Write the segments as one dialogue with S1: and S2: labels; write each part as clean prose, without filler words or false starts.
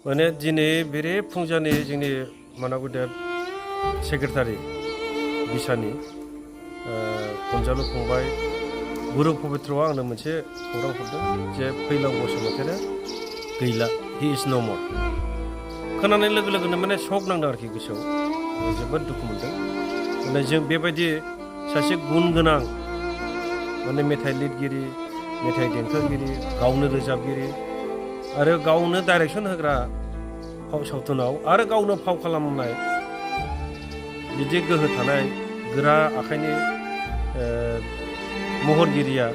S1: माने दिनै बेरे फुंजानि जोंनि मानागुदेब सेक्रेटारि बिसानि खनजालु फंबाय गुरु पबित्रआ आंनो मोनसे खौरां हरदों जे फैलाव बसुमतारिया गैला, हि इज नो मर। खोनानाय लोगो लोगोनो माने शक नांदों आरोखि गोसोआव, जोबोद दुखु मोनदों। माने जों बेबायदि सासे गुन गोनां माने मेथाइ लिरगिरि, मेथाइ देंखोगिरि, गावनो रोजाबगिरि आरो गावनो डाइरेक्सन होग्रा फाव सावथुनाव आरो गावनो फाव खालामनाय बिदि गोहो थानाय गोरा आखाइनि महरगिरिया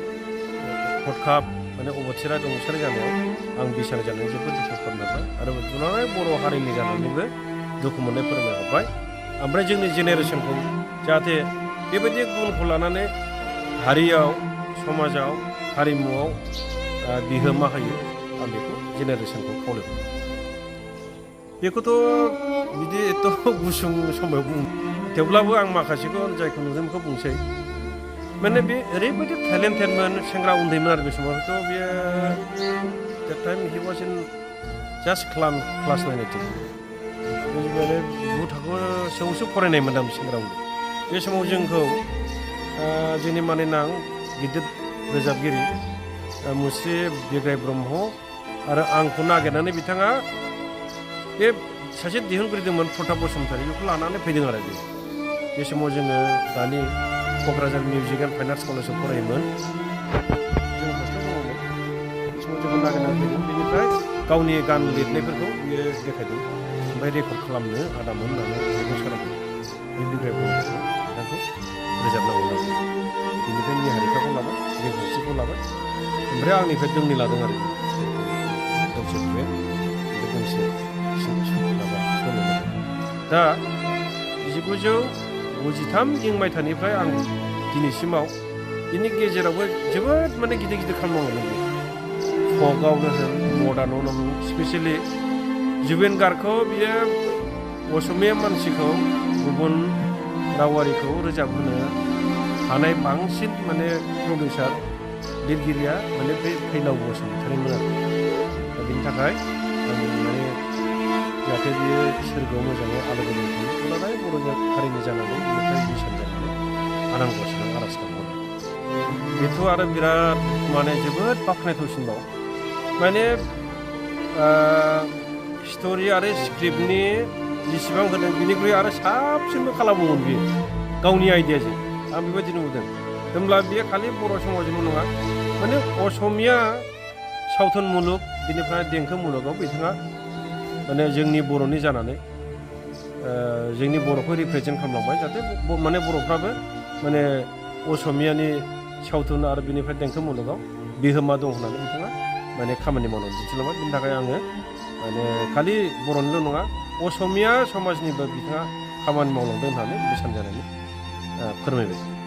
S1: हरखाब माने अबथिरा रुंसारि जानायाव आं बिसारि जानानै जोबोद दुखु फोरमायबाय आरो दुलाराय बर' हारिनि जानानैबो दुखु मोननाय फोरमायहरबाय। ओमफ्राय जोंनि जेनेरेसनखौ जाहाथे बेबायदि गुनखौ लानानै हारियाव, समाजाव, हारिमुआव बिहोमा होयो, आं बेखौ जेनेरेसनखौ खावलायबाय। बेखौथ' बिदि एथ' गुसुं समाव बुं, थेवब्लाबो आं माखासेखौ जायखौ नुदों बेखौ बुंसै। माने बे ओरैबायदि टेलेन्टेडमोन, सेंग्रा उन्दैमोन आरो बे समावथ' बेयो that time he was in just class 9 माने 9 थाखोआवसो फरायनाय मोनदां बे सेंग्रा उन्दै। बे समाव जोंखौ जोंनि मानिनां गिदिर रोजाबगिरि मुस्रि बिग्राय ब्रह्म आरो आंखौ नागिरनानै बिथाङा बे सासे दिहुनगिरि दंमोन प्रताप बसुमतारी, बेखौ लानानै फैदों आरो बे समाव जोङो दानि Kokrajhar music and fine arts कलेजाव फरायोमोन। जों हस्टेलाव दङमोन। बे समाव जोंखौ नागिरनानै फैदों। बेनिफ्राय गावनि गान लिरनायफोरखौ बियो देखायदों। ओमफ्राय रेकर्ड खालामनो आदामोन होननानै बेखौ सारायदों। बे बिग्राय ब्रह्मखौ बिथांखौ रोजाबनांगौ होननानै। बेनिफ्राय निहारिकाखौ लाबाय, रिंखांथिखौ लाबाय। ओमफ्राय आंनिफ्राय दोंनै लादों आरो दोंसे दुएट, दोंसे दा 1993 मायथाइनिफ्राय आं दिनैसिमाव बिनि गेजेरावबो जोबोद माने गिदिर गिदिर खामानि मावलांदों। फकआवनो होन, मडार्नावनो होन, स्पेसियेलि जुबेन गार्गखौ बियो असमिया मानसिखौ गुबुन रावारिखौ रोजाबहोनो हानाय बांसिन माने प्रडिउसार लिरगिरिया माने बे फैलाव बसुमतारीमोन आरो। दा बेनि थाखाय आं माने जाहाथे बियो सोरगोआव मोजाङै आलो गोजोन थायो, दुलाराय बर' हारिनि जानानै बेनिफ्राय बिसान जानानै आनान गसाइनाव आर'ज गाबहरो। बेथ' आरो बिराद माने जोबोद बाख्नायथावसिनबाव। माने स्ट'रि आरो स्क्रिप्टनि जेसेबां होदों बिनिख्रुइ आरो साबसिनबो खालामोमोन बियो गावनि आइडियाजों। आं बेबायदि नुदों। होमब्ला बेयो खालि बर' समाजल' नङा, माने असमिया सावथुन मुलुग बेनिफ्राय देंखो मुलुगाव बिथाङा माने जोंनि बर'नि जानानै जोंनि बर'खौ रिप्रेजेन्ट खालामलांबाय, जाहाथे माने बर'फ्राबो माने असमियानि सावथुन आरो बेनिफ्राय देंखो मुलुगाव बिहोमा दं होननानै बिथाङा माने खामानि मावनानै दिन्थिलांबाय। बिनि थाखाय आङो माने खालि बर'निल' नङा, असमिया समाजनिबो बिथाङा खामानि मावलांदों होननानै बे सानजानानै फोरमायबाय।